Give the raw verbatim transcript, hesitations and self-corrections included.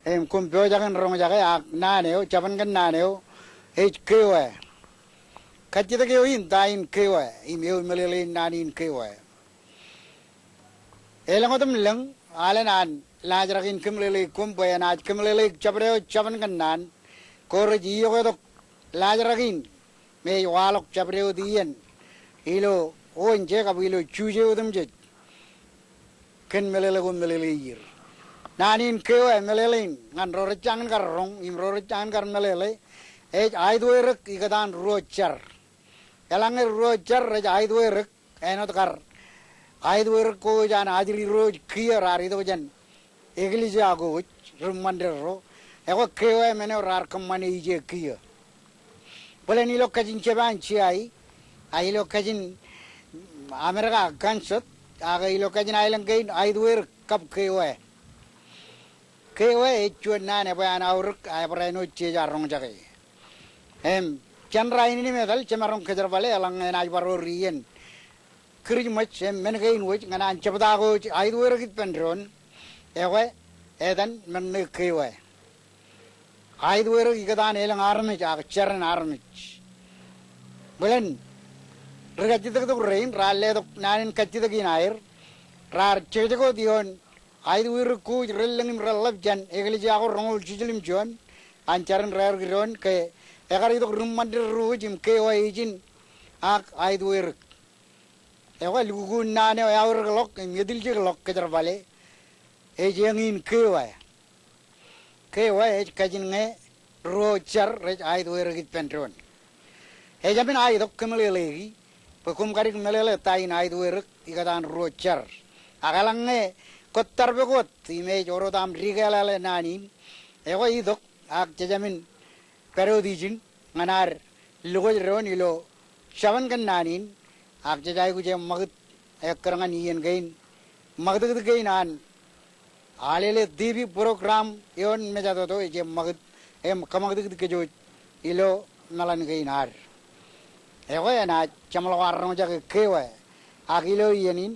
Im koṃ pojak in roñjake ak naan eo, jabōn kōn naan eo ej kewe. Kajjitōk eo in ta in kewe, im eo meḷeḷein naan in kewe. Elōñ otemlōñ alen an laajrak in kōmeḷeḷeik koṃ bwe enaaj kōmeḷeḷeik jabdewōt jabōn kōnnaan ko rej iọkwe tok laajrak in me ej waḷọk jabdewōt iien ilo ounje kab ilo juje otemjej kōn meḷeḷe ko meḷeḷeier. Naan in kewe meḷeḷein ñan ro rej jañin kar roñ im ro rej jañin kar meḷeḷe ej aetwerōk ikōtaan ruo jar. Eḷaññe ruo jar rej aetwerōk āinwōt kar aetwerōk ko ej an ajri ro ej kiiō raar itok jān eklejia ko ej ri ṃandeḷ ro. Ekwe kewe men eo raar kōṃṃane ije kiiō. Bōlen ilo kajin Japan, J I, a ilo kajin Amerika, Kansas, ak ilo kajin aelōñ kein aetwerōk kab kewe. Kewe ej juon naan ebwe an aorōk a ebwe āinwōt jej ar roñjake. Im jān rainin im etal jemaroñ kōjerbale eḷaññe enaaj bar wōr iien Kirijmej im men kein wōj ñan an jebta ko ej aetwerōk ippān doon. Ekwe etan men ṇe kewe. Aetwerōk ikōtaan elōñ armej ak jarin armej. Bōlen ri kajjitōktok rein raar letok naan in kajjitōk in aer, raar jekjek wōt ioon aetwerōk ko ej relōñ im reḷap jān eklejia ko roñoul jiljilimjuon an jarin raerōk doon ke ekar itok ri ṃandeḷ ro ej im kewe ijin ak aetwerōk. Ekwe lukkuun naan eo eaorōkḷọk im etiljekḷọk kōjerbale ej eñin kewe. Kewe ej kajin ñe ruo jar rej aetwerōk ippān doon. Ejāmin aetok kōmeḷeḷeiki bwe koṃ kadik meḷeḷe ta in aetwerōk ikōtaan ruo jar. Ak eḷaññe kwōj tarpek wōt im ej orot aṃ dikālālā naan in, ekwe itok ak jejāmin pād wōt ijin ñan ad lukkuun doon ilo jabōn kōnnaan in, ak jej aikuj eṃṃakūt ekkar ñan iien kein ṃakūtkūt kein an Alele TV program eo in mejatoto ej eṃṃakūt im kōṃakūtkūt kōj wōj ilo meḷan kein ad. Ekwe enaaj jeṃḷọk ad roñjake kewe, ak ilo iien in